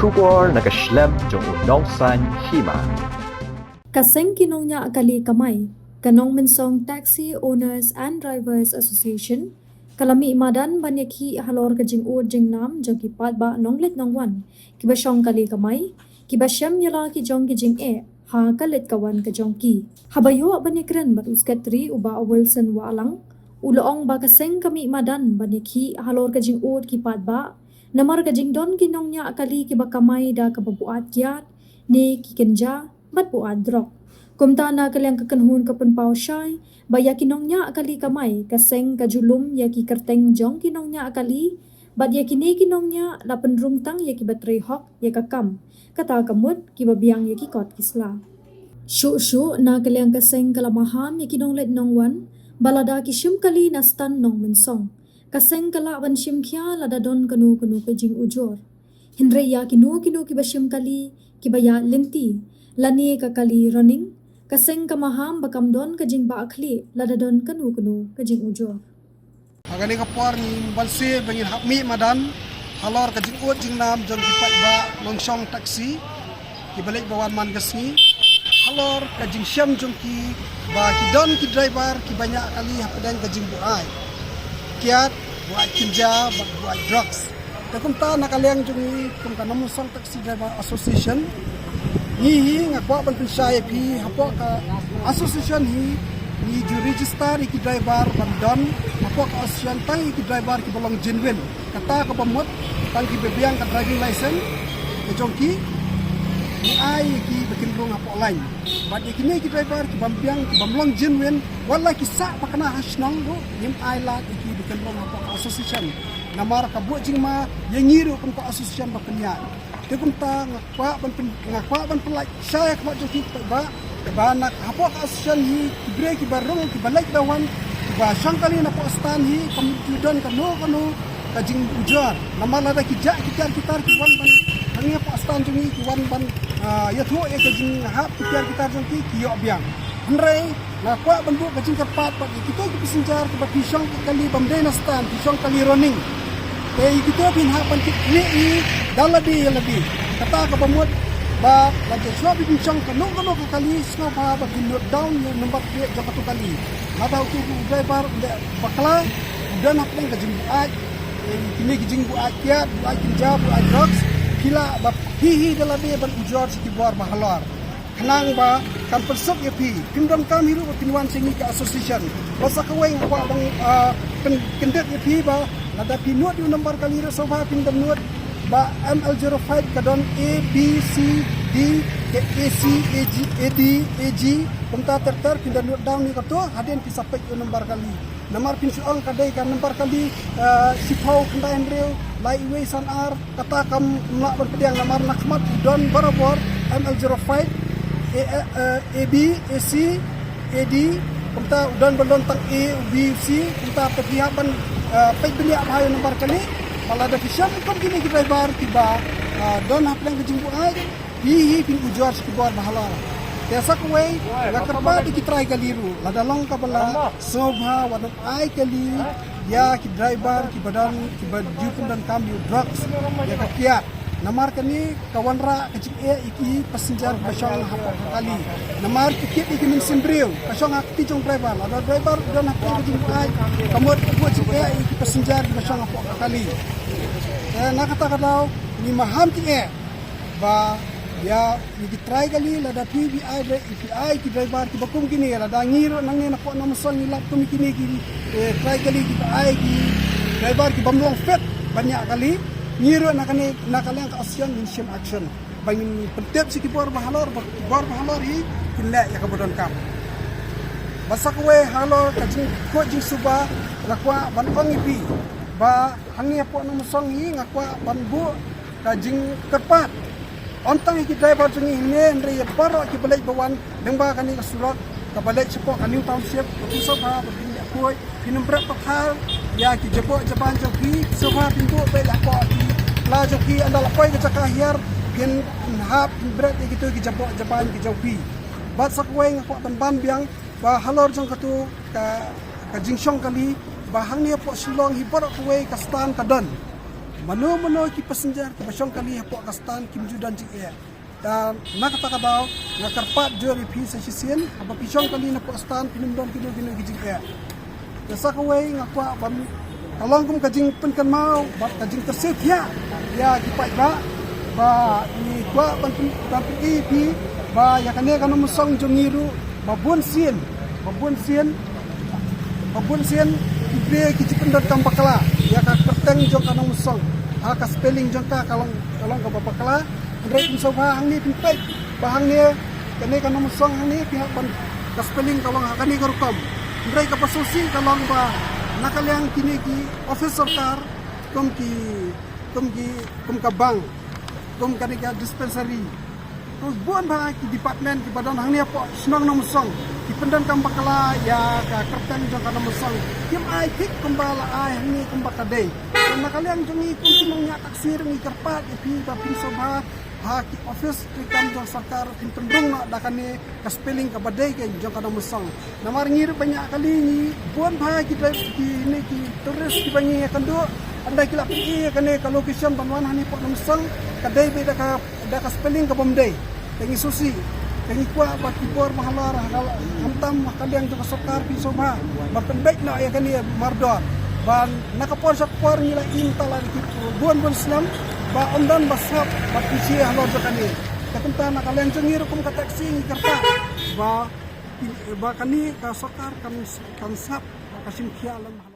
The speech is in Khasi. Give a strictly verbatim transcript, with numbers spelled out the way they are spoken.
Khubor na ka shlem jong u nongsaiñ hima. Ka seng ki nongñiah kali kamai, ka Nongmynsong Taxi Owners and Drivers Association, ka la mih madan ban ïakhih halor ka jingud jingnam jong ki paidbah nongleit nongwan kiba shong kali kamai, kiba shem ïa la ki jong ki jingeh ha ka leit ka wan ka jong ki. Haba ïoh ban ïakren bad u Secretary u Bah Wilson Wahlang, u la ong ba ka seng ka mih madan ban ïakhih halor ka jingud ki paidbah namar ka jingdon ki nongñiah kali kiba kamai da kaba buaid kiad ne ki kynja bad buaid drok. Kumta na ka liang ka kynhun ka pynpaw shai ba ïa ki nongñiah kali kamai ka seng ka ju lum ïa ki kyrteng jong ki nongñiah kali bad ïa kine ki nongñiah la pynrung tang ïa kiba trei hok ïa ka kam, kata ka mut kiba biang ïa ki kot ki sla. Shuh shuh na ka liang ka seng ka la maham ïa ki nongleit nongwan ba lada ki shim kali na stand Nongmynsong, ka seng ka lah ban shim khia lada don kano kano ka jingujor. Hynrei ïa kino kino kiba shim kali kiba ïaid lynti lane ka kali running, ka seng ka maham ba kam don ka jingbah khlieh lada don kano kano ka jingujor. Ha kane ka por ngin bad sngewbha ba ngin hap mih madan halor ka jingud jingnam jong ki paidbah nongshong taxi kiba leit ba wan man ka sngi, halor ka jingshem jong ki ba ki don ki driver kiba ñiah kali hapdeng ka jingbuaid kiad, buaid kynja bad buaid drugs. Te kumta na ka liang jong ngi kum ka Nongmynsong Taxi Driver Association, ngi hi nga kwah ban pynshai ïa phi, hapoh ka association hi ngi ju register ïa ki driver ban don hapoh ka association tang ïa ki driver kiba long genuine. Kata kaba mut tang kiba biang ka driving license ka jong ki, ngi ai ïa ki ba kin rung hapoh lain. Bad ïa kine ki driver ki bym biang, ki bym long genuine, wat la ki sah pakana ha shnong ruh, ngim ai lad ïa ki ba kin rung hapoh ka association. Namar ka buh jingma ïa ngi ruh kum ka association ba pynïaid. Te kumta nga kwah ban pyn-, nga kwah ban pynlait shai ha khmat jong ki paidbah ba na hapoh ka association hi ki briew kiba rung, kiba leit ba wan, kiba shong kali napoh stand hi, kam ju don kano kano ka jingujor. Namar lada ki jah ki tiar ki tar ki wan ban hangne hapoh stand jong ngi, ki wan ban, ah, ïathuh ïa ka jinghap ki tiar ki tar jong ki, ki ïoh biang. Hynrei nga kwah ban buh ka jingkyrpad bad ïa kito ki passenger kiba phi shong kali bym dei na stand, phi shong kali running. Te ïa kito phin hap ban kit khlieh hi da lade ïa lade. Kata kaba mut ba lada shuwa phi pynshong kano kano ka kali, sngewbha ba phin note down ïa u number plate jong kato kali. Lada uto u driver u leh bakla, u don hapdeng ka jingbuaid, eh, kine ki jingbuaid kiad, buaid kynja, buaid drugs, phi lah ba phi hi da lade ban ujor sha ki bor ba halor. Khnang ba kan pynsuk ïa phi, phim donkam hi ruh ba phin wan sha ngi ka association. Bad sa kawei nga kwah ban, ah, pyn-, kyndit ïa phi ba lada phi note ïa u number kali ruh sngewbha phin download ba M L zero five ka don A B C D, ka A C, A G, A D, A G. Kumta ter ter phin download down ïa kato, hadien phi sa peit ïa u number kali. Namar phin shu ong ka dei ka number kali, eh, shiphew khyndai hynriew lai wei san ar, kata kam lah ban pdiang namar na khmat u don barabor M L zero five, A, eh, A B, A C, A D, kumta u don ba don tang A, B, C, kumta te phi hap ban, eh, peit bniah bha ïa u number kali, ba lada phi shem kum kine ki driver kiba, eh, don hapdeng ka jingbuaid, phi hi phin ujor sha ki bor ba halor. Te sa kawei, nga kyrpad ïa ki trai kali ruh, lada long kaba lah, sngewbha wat nym ai kali ïa ki driver kiba don, kiba ju pyndonkam ïa u drugs, ïa ka kiad. Namar kane ka wanrah ka jingeh ïa ki passenger kiba shong hapoh ka kali. Namar ki kit ïa ki mynsiem briew ka shong ha kti jong driver, lada driver u don hapoh ka jingbuaid, ka mut ka buh jingeh ïa ki passenger kiba shong hapoh ka kali. Te na kata ka daw ngi maham ki eh ba ïa, ïa ki trai kali lada phi, phi ai dri-, phi ai ki driver kiba kum kine, lada ngi ruh nangne napoh Nongmynsong ngi lap kum kine ki, eh, trai kali kiba ai ki driver ki bym long fit ban ñiah kali, ngi ruh na kane, na ka liang ka association ngin shim action. Ba ngin pyntip sha ki bor ba halor, ba ki bor ba halor hi kin leh ïa kaba donkam. Bad sa kawei halor ka jingkhuid jingsuba nga kwah ban ong ïa phi ba hangne hapoh Nongmynsong hi nga kwah ban buh ka jingkyrpad. Ym tang ïa ki driver jong ngi hynne hynrei ïa baroh kiba leit ba wan lyngba kane ka surok kaba leit shapoh ka New Township, ka phi sngewbha ba phin ïakhuid, phin ym bret pathar ïa ki jaboh jaban jong phi, sngewbha phin buh beit hapoh ki pla jong phi, ynda la poi ka jaka hiar phin hap phin bret ïa kito ki jaboh jaban ki jong phi. Bad sa kawei nga kwah ban ban biang ba halor jong kato ka, ka jingshong kali ba hangne hapoh Shillong hi baroh kawei ka stand ka don. Mano mano ki passenger kiba shong kali hapoh ka stand kim ju don jingeh. Te na kata ka daw nga kyrpad jur ïa phi sa shisien, haba phi shong kali napoh stand phin ym don kino kino ki jingeh. Te sa kawei nga kwah ban, ka long kum ka jingpynkynmaw bad ka jingkyrsiew ïa, ïa ki paidbah, ba ngi kwah ban pyn, ban pyni ïa phi ba ïa kane ka nongmynsong jong ngi ruh ba bun sien, ba bun sien, ba bun sien ki briew ki ju pyndonkam bakla ïa ka kyrteng jong ka nongmynsong. Ha ka spelling jong ka, ka long, ka long kaba bakla. Hynrei kumsngew bha hangne phin peit ba hangne kane ka nongmynsong hangne phi hap ban, ka spelling ka long ha kane ka rukom. Hynrei kaba sngewsih ka long ba na ka liang kine ki office sorkar, kum ki, kum ki, kum ka bank, kum kane ka dispensary, bun bha ki department kiba don hangne hapoh shnong Nongmynsong ki pyndonkam bakla ïa ka kyrteng jong ka Nongmynsong. Kim ai thik kumba la ai hangne kumba ka dei. Te na ka liang jong ngi kum ki nongñiah taxi ruh ngi kyrpad ïa phi ba phin sngewbha ha ki office treikam jong sorkar phin pynrung noh da kane ka spelling kaba dei ka jong ka Nongmynsong. Namar ngi ruh ba ñiah kali ngi, bun bha ki dei kine ki tourist kiba ngi ïakynduh, ynda ki la pyni ïa kane ka location ban wan hangne hapoh Nongmynsong ka dei beit da ka, da ka spelling ka bym dei. Te ngi sngewsih, te ngi kwah ba ki bor ba halor ha ka, khamtam ha ka liang jong ka sorkar phin sngewbha ban pynbeit noh ïa kane mardor. Ban na ka por sha ka por ngi la im tala ki bun bun snem ba ym don ba sngap ba pynshai halor jong kane. Te kumta na ka liang jong ngi ruh kum ka taxi ngi kyrpad ba, ba kane ka sorkar kan, kan sngap ba ka shim khia lem ha